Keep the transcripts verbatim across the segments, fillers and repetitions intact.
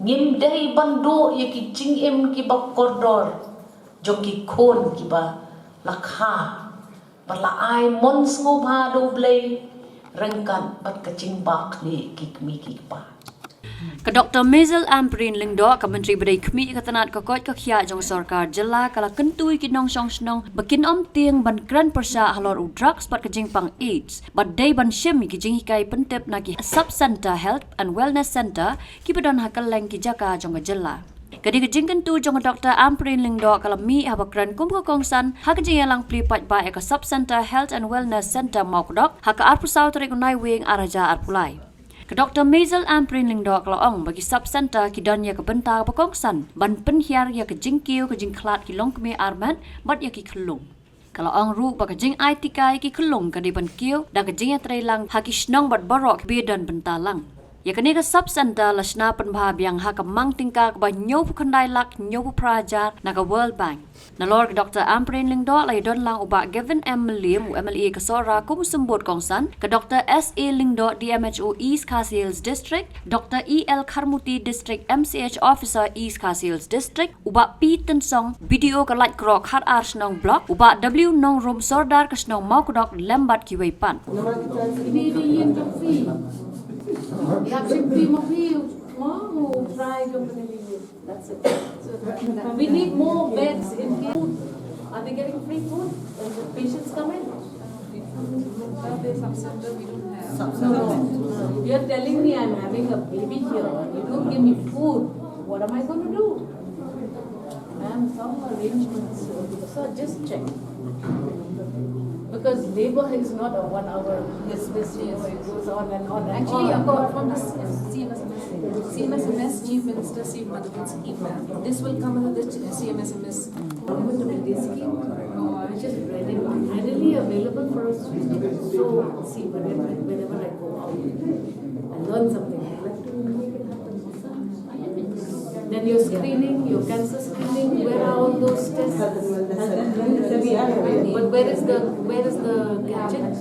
Ngim dei ban duh ïa ki jingim kiba kordor jong ki khun kiba la kha, ba la ai mon sngewbha da U Blei ryngkat bad ka jingbakla ki kmie ki kpa. Ka Doktor Maisel Ampareen Lyngdoh, ka Myntri ba dei khmih ka tnat ka koit ka khiah jong sorkar jylla, ka la kyntu ïa ki nongshong shnong ba kin ym tieng ban kren pyrshah halor u drugs bad ka jingpang AIDS, bad dei ban shim ïa ki jinghikai pyntip na ki Sub Centre Health and Wellness Centre kiba don ha kylleng ki jaka jong ka jylla. Ka dei ka jingkyntu jong ka Doktor Ampareen Lyngdoh ka la mih haba kren kum ka kongsan ha ka jingïalang plie paidbah ïa ka Sub Centre Health and Wellness Centre Mawkdok ha ka arphew saw tarik u Naiwieng ar hajar arphew lai. Ka Doktor Maisel Ampareen Lyngdoh ka la ong ba ki Sub Centre ki don ïa ka bynta ba kongsan ban pynhiar ïa ka jingkiew ka jingkhlad ki longkmie armet bad ïa ki khyllung. Ka la ong ruh ba ka jingai tika ïa ki khyllung ka dei ban kiew da ka jingïatreilang ha ki shnong bad baroh kiba don bynta lang. Ïa kane ka Sub Centre la shna pynbha biang ha ka mang tyngka kaba hynñiewphew khyndai lak hynñiewphew phra hajar na ka World Bank. Nalor ka Doktor Ampareen Lyngdoh la ïadon lang u Bah Gavin M Mylliem, u M L A ka Sohra, kum u symbud kongsan, ka Doktor S A Lyngdoh, D M H O East Khasi Hills District, Doktor E L Kharmuti, District M C H Officer, East Khasi Hills District, u Bah P Tynsong, B D O ka Laitkroh, Khatar Shnong Block, u Bah W Nongrum, Sordar ka Shnong Mawkdok, lem bad kiwei pat. Ini dia yang kopi. Yak shim pi mo pi, mo, mo try company. That's it. So, we need more beds in case. Are they getting free food? When the patients come in? Well, there's some center we don't have. No, no. You're telling me I'm having a baby here. You don't give me food. What am I going to do? And some arrangements. So just check. Because labor is not a one hour business. It goes on and on and Actually, on. I've got from the C M S M S. C M S M S Chief Minister Sri Madhavan's email. This will come under the C M S M S. Government of India scheme, which is readily, readily available for us to use. So, see, whenever, whenever I go out, I learn something. I like to make it happen. Then your screening, your cancer screening, where are all those tests? But where is the, where is the gadget?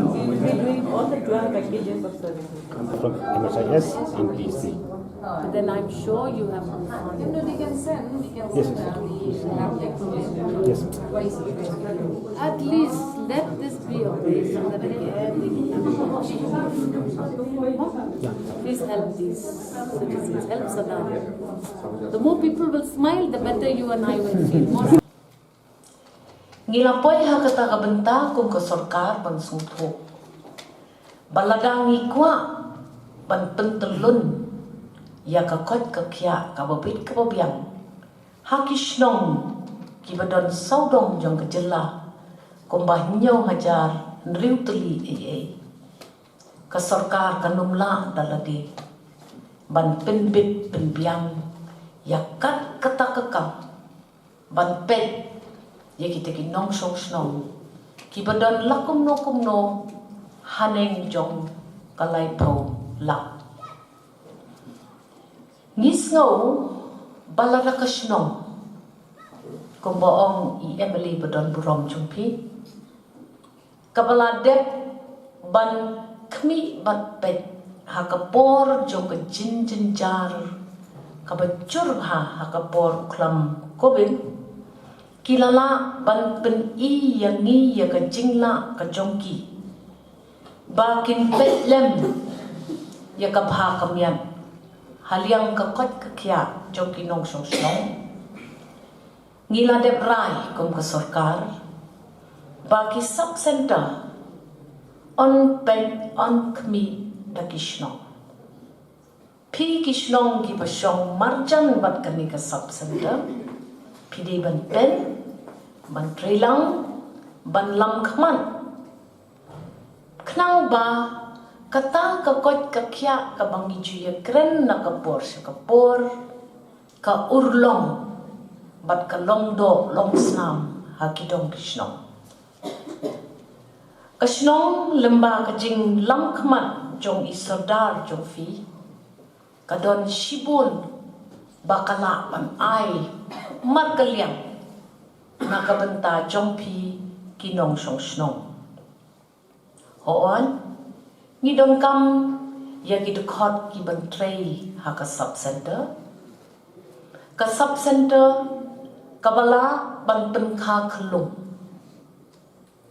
We'll be doing all the twelve packages of services. From M H I S and P C. But then I'm sure you have. No, they can send, they can Yes. send, uh, the lab equipment. Yes. At least let this be a place so that again they can have a option. Yeah. Please help these citizens, help Sadar. The more people will smile, the better you and I will feel. More Ngi la poi ha kata ka bynta kum ka sorkar ban sngewthuh ba lada ngi kwah ban pyntyllun ïa ka koit ka khiah kaba bit kaba biang ha ki shnong kiba don sawdong jong ka jylla kumba hynñiew hajar hynriew tylli ei ei. Ka sorkar kan ym lah da lade ban pynbit pynbiang ïa kat kata ka kam ban peit ïa kita ki nongshong shnong kiba don la kumno kumno haneng jong ka laiphew lak. Ngi sngew ba lada ka shnong, kumba ong i M L A ba don burom jong phi, kaba la dep ban khmih bad peit ha ka por jong ka jingjynjar kaba jur bha ha ka por u khlam Covid, ki la lah ban pyni ïa ngi ïa ka jinglah ka jong ki ba kin peit lem ïa ka bha ka miat ha liang ka koit ka khiah jong ki nongshong shnong. Ngi la dep rai kum ka sorkar ba ki sub center yn peit yn khmih da ki shnong. Phi ki shnong kiba shong marjan bad kane ka sub center, phi dei ban peit, ban treilang, ban lam khmat. Khnang ba kata ka koit ka khiah kaba ngi ju ïakren na ka por sha ka por ka urlong bad ka long doh long snam ha ki dong ki shnong. Ka shnong lyngba ka jinglam khmat jong i sordar jong phi ka don shibun ba ka lah ban ai markylliang na ka bynta jong phi ki nongshong shnong. Hooid, ngi donkam ïa ki dkhot ki ban trei ha ka sub center. Ka sub center kaba lah ban pynkha khyllung,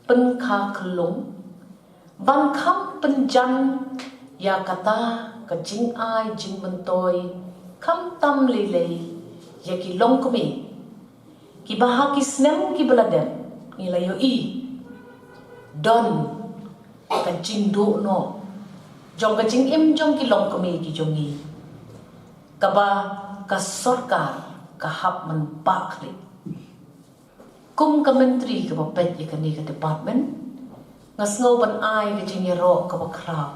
pynkha khyllung ban kham pynjan ïa kata ka jingai jingmyntoi khamtam lei lei ïa ki longkmie kiba ha ki snem kiba la dep ngi la ïohi don ka jingduh noh jong ka jingim jong ki longkmie ki jong ngi, kaba ka sorkar ka hap mynba khlieh. Kum ka myntri kaba peit ïa kane ka department, nga sngew ban ai ka jingïaroh kaba khraw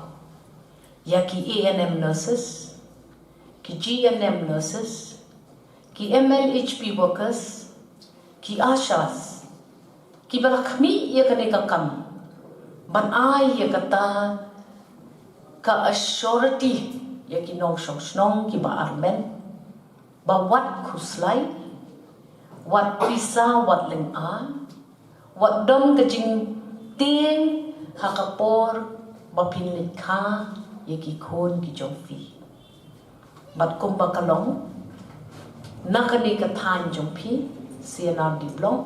ïa ki A N M nurses, ki G N M nurses, ki M L H P workers, ki ASHAs, kiba la khmih ïa kane ka kam ban ai ïa kata ka assurity ïa ki nongshong shnong kiba armet ba wat khuslai, wat pisa, wat lynga, wat don ka jingtieng ha ka por ba phin leit kha ïa ki khun ki jong phi. Bad kumba ka long na kane ka thaiñ jong phi, C N R D block,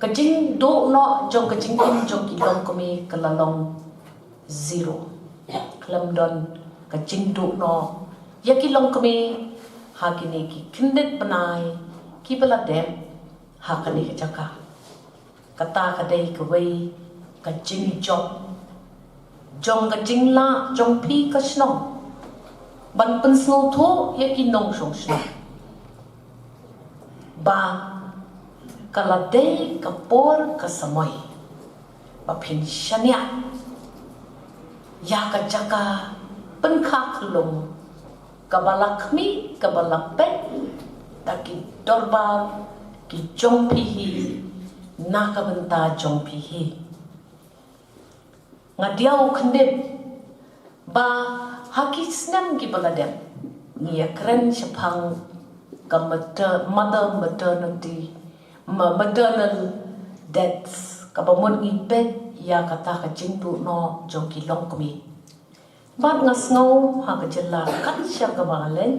ka jingduh noh jong ka jingim jong ki longkmie ka la long zero. Khlem don ka jingduh noh ïa ki longkmie ha kine ki khyndiat bnai kiba la dep ha kane ka jaka. Kata ka dei kawei ka jingjop jong ka jinglah jong phi ka shnong ban pynsngewthuh ïa ki nongshong shnong ba ka la dei ka por ka samoi ba phin shaniah ïa ka jaka pynkha khyllung kaba la khmih, kaba la peit da ki dorbar ki jong phi hi na ka bynta jong phi hi. Nga diaw khyndiat ba ha ki snem kiba la dep ngi ïakren shaphang ka mater-, mother maternity, ma-, maternal deaths, kaba mut ngi peit ïa kata ka jingduh noh jong ki longkmie. Bad nga sngew ha ka jylla kat sha kaba nga leit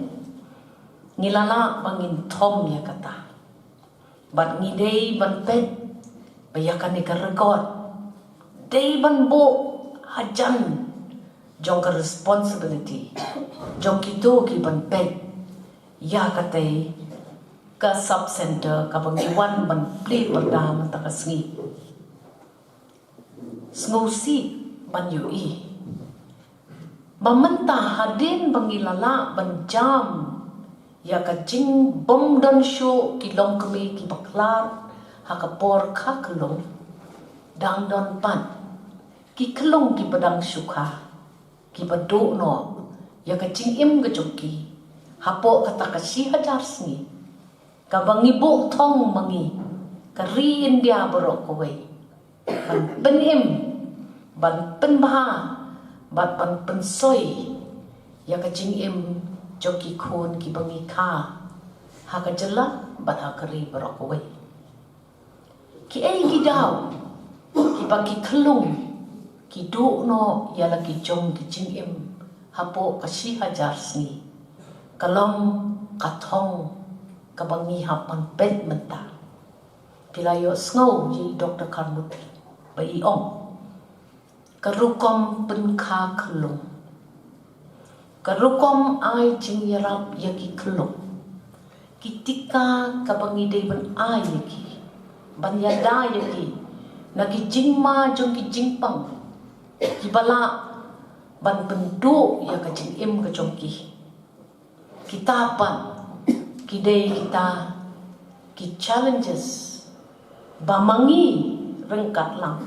ngi la lah ba ngin thom ïa kata. Bad ngi dei ban peit ba ïa kane ka record dei ban buh hajan jong ka responsibility jong kito ki ban peit ïa katei ka sub center kaba ngi wan ban plie pyrda mynta ka sngi. Sngewsih ban ïohi ba mynta hadien ba ngi la lah ban jam ïa ka jingbym don shuh ki longkmie kiba khlad ha ka por kha khyllung, dang don pat ki khyllung kiba dang shu kha kiba duh noh ïa ka jingim ka jong ki hapoh kata ka shi hajar sngi kaba ngi buh thong ma ngi ka ri India baroh kawei ban pynim, ban pynbha bad ban pynsoi ïa ka jingim jong ki khun kiba ngi kha ha ka jylla bad ha ka ri baroh kawei. Kiei ki daw kiba ki khyllung ki duh noh ïa la ki jong ki jingim hapoh ka shi hajar sngi? Ka long ka thong kaba ngi hap ban peit mynta. Phi la ïohsngew ïa i Doktor Kharmuti ba i ong ka rukom pynkha khyllung, ka rukom ai jingïarap ïa ki khyllung, ki tika kaba ngi dei ban ai ïa ki, ban ïada ïa ki na ki jingma jong ki jingpang kiba lah ban pynduh ïa ka jingim ka jong ki. Kita pat ki dei kita ki challenges ba ma ngi ryngkat lang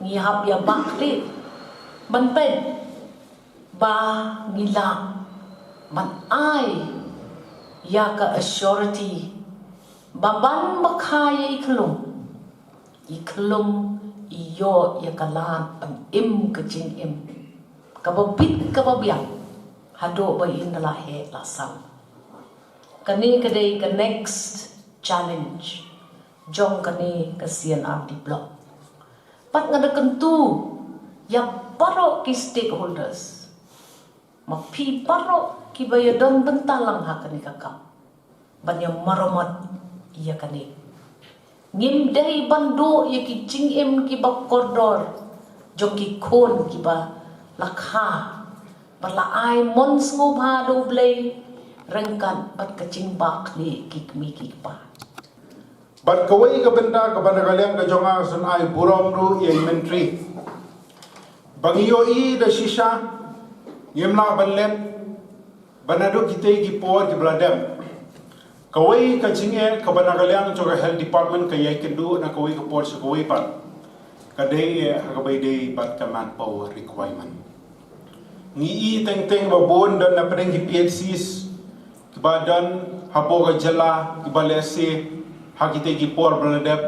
ngi hap ïa bakhleh ban peit ba ngi lah ban ai ïa ka assurity ba ban ba kha ïa i khyllung, i khyllung i ïoh ïa ka lad ban im ka jingim kaba bit kaba biang haduh ba in da la heh la san. Kane ka dei ka next challenge jong kane ka C N R D block. Pat nga da kyntu ïa baroh ki stakeholders, ma phi baroh kiba ïadon bynta lang ha kane ka kam, ban ïa maramot ïa kane. Ngim dei ban duh ïa ki jingim kiba kordor jong ki khun kiba la kha, ba la ai mon sngewbha da U Blei ryngkat bad ka jingbakla ki kmie ki kpa. Bad kawei ka bynta kaba na ka liang ka jong nga, sngewbha ai burom ruh ïa i Myntri ba ngi ïohi da shisha ngim lah ban leh ba naduh kitei ki por kiba la dep. Kawei ka jingeh kaba na ka liang jong ka Health Department ka ïai kynduh na kawei ka por sha kawei pat, ka dei eh ha kaba ïadei bad ka manpower requirement. Ngi i teng teng ba bun don na pdeng ki P H Cs kiba don hapoh ka jylla kiba lehse ha kitei ki por ba la dep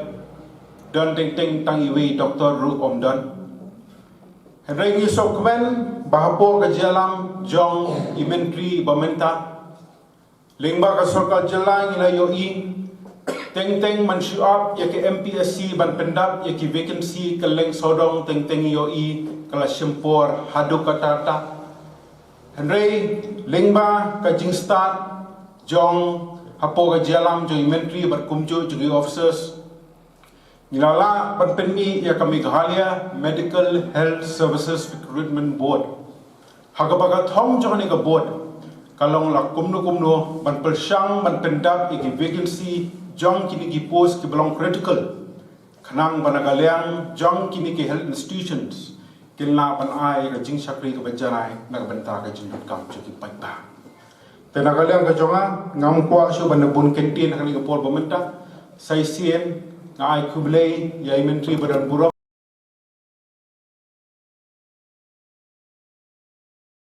don teng teng tang iwei doktor ruh ym don. Hynrei ngi sngewkmen ba hapoh ka jingïalam jong i Myntri ba mynta, lyngba ka sorkar jylla ngi la ïohi teng teng ban shu ap ïa ka M P S C ban pyndap ïa ki vacancy kylleng sawdong, teng teng ïohi ka la shim por haduh katta katta. Hynrei lyngba ka jingstad jong hapoh ka jingïalam jong i Myntri bad kumjuh jong i officers, ngi la lah ban pynmih ïa ka Meghalaya Medical Health Services Recruitment Board. Ha kaba ka thong jong kane ka board ka long la kumno kumno ban pyrshang ban pyndap ïa ki vacancy jong kine ki post kiba long critical, khnang ba na ka liang jong kine ki health institutions kin lah ban ai ka jingshakri kaba janai na ka bynta ka jingdonkam jong ki paidbah. Te na ka liang ka jong nga, ngam kwah shuh ban da bun kyntien ha kane ka por ba mynta. Sa shisien nga ai khublei ïa i Myntri ba don burom.